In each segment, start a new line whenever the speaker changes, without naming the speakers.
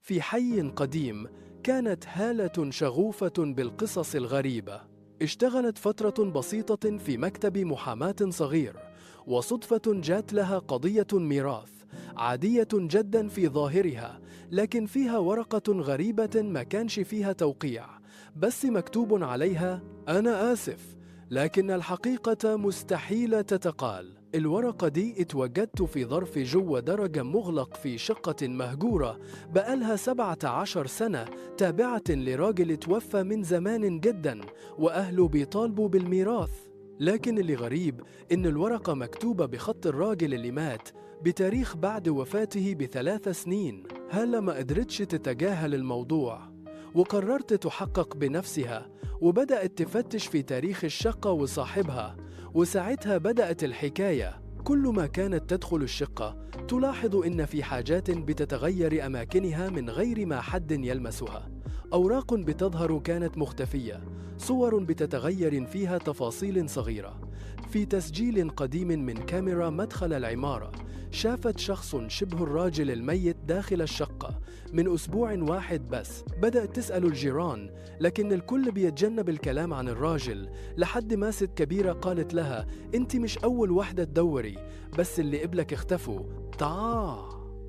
في حي قديم كانت هالة شغوفة بالقصص الغريبة. اشتغلت فترة بسيطة في مكتب محاماة صغير، وصدفة جات لها قضية ميراث عادية جدا في ظاهرها، لكن فيها ورقة غريبة ما كانش فيها توقيع، بس مكتوب عليها: أنا آسف، لكن الحقيقة مستحيل تتقال. الورقة دي اتوجدت في ظرف جوه درج مغلق في شقة مهجورة بقالها 17 سنة، تابعة لراجل اتوفى من زمان جدا وأهله بيطالبوا بالميراث. لكن اللي غريب إن الورقة مكتوبة بخط الراجل اللي مات بتاريخ بعد وفاته ب3 سنين. هالة ما قدرتش تتجاهل الموضوع وقررت تحقق بنفسها، وبدأت تفتش في تاريخ الشقة وصاحبها، وساعتها بدأت الحكاية. كل ما كانت تدخل الشقة تلاحظ إن في حاجات بتتغير أماكنها من غير ما حد يلمسها، أوراق بتظهر كانت مختفية، صور بتتغير فيها تفاصيل صغيرة. في تسجيل قديم من كاميرا مدخل العمارة شافت شخص شبه الراجل الميت داخل الشقة من أسبوع واحد بس. بدأت تسأل الجيران، لكن الكل بيتجنب الكلام عن الراجل، لحد ما ست كبيرة قالت لها: انت مش أول واحدة تدوري، بس اللي قبلك اختفوا. تعال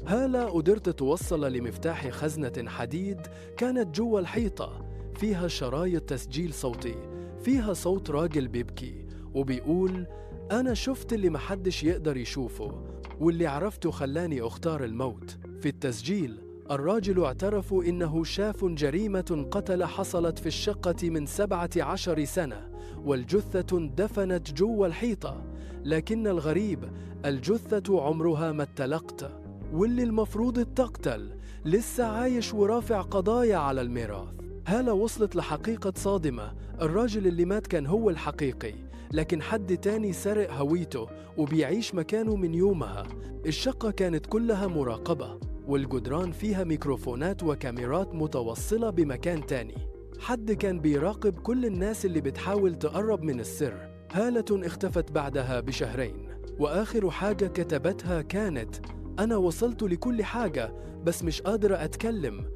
هالة قدرت توصل لمفتاح خزنة حديد كانت جوا الحيطة، فيها شرايط تسجيل صوتي فيها صوت راجل بيبكي وبيقول: أنا شفت اللي محدش يقدر يشوفه، واللي عرفته خلاني أختار الموت. في التسجيل الراجل اعترف إنه شاف جريمة قتل حصلت في الشقة من 17 سنة، والجثة اندفنت جوا الحيطة، لكن الغريب الجثة عمرها ما اتلقت، واللي المفروض اتقتل لسه عايش ورافع قضايا على الميراث. هالة وصلت لحقيقة صادمة: الراجل اللي مات كان هو الحقيقي، لكن حد تاني سرق هويته وبيعيش مكانه من يومها. الشقة كانت كلها مراقبة، والجدران فيها ميكروفونات وكاميرات متوصلة بمكان تاني. حد كان بيراقب كل الناس اللي بتحاول تقرب من السر. هالة اختفت بعدها بشهرين، وآخر حاجة كتبتها كانت: أنا وصلت لكل حاجة، بس مش قادرة أتكلم.